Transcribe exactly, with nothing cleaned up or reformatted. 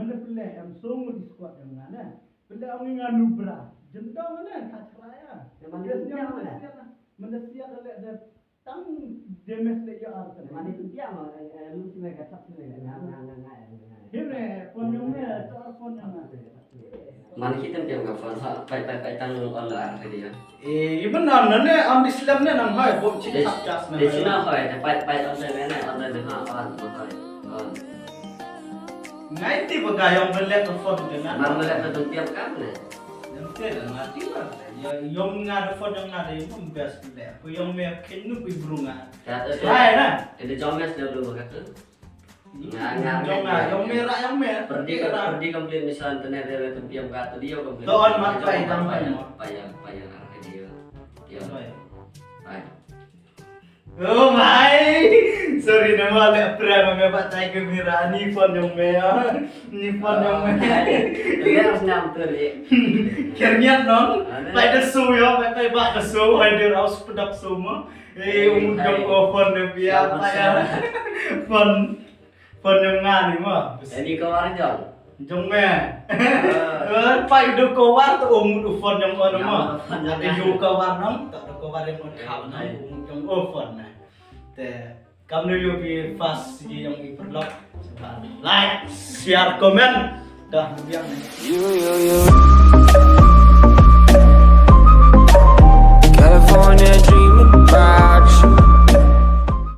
Mane pele em song di squad em ngane. Pele ong nga nubra. Jendong ne ka chrai ya. Mane siat ne. Mane siat le de tang demes le ya ar. Mane tu dia ma lu sini ka sat sini nga nga nga nga. Hine phone yong me, phone yong me. Man kita dia ka phone ha pai pai pai tang on la ar dia. Eh, iban nan ne am bislem ne nang hai bom chik chak chas ne. Dia sini hai, dia pai pai on ne ne on ne ha on on. Ngai ti ba ka yong belek ka phone ke na. Nang belek ka tu tiap kam ne. Yang te da mati ba. Ya yong nga da phone yong nga da yong best belek. Ko yong me ken nu bi brunga. Hai na. Dia jong mes dia belum ka tu. Nga nga jong nga yong me ra yong me. Perdi ka perdi complete mission tene de le tempiam ka tu dia complete. To on mat pai dang pai mo. Pai yang pai yang arah dia. Ya. Pai. Oh my. Sorry nama le pram me ba tai ke mira ni phone yong me ya. Ni phone yong me. Dia harus nyam tu ni. Kerniat non. Pai de su yo, pai pai ba de su, pai de aus pedak su mo. Eh, um jong o phone de bia pai ya. Phone Phone jong nga ni mo. Ini kawar jong. Jong me. Eh, pai do kawar to umut u phone jong o mo. Ati do kawar nong, to do kawar jong o khap nong umut jong o phone na. Te kam no yo bi fast gi jong i perlok. Like, share, comment. Dah biang ni. You, you, you. California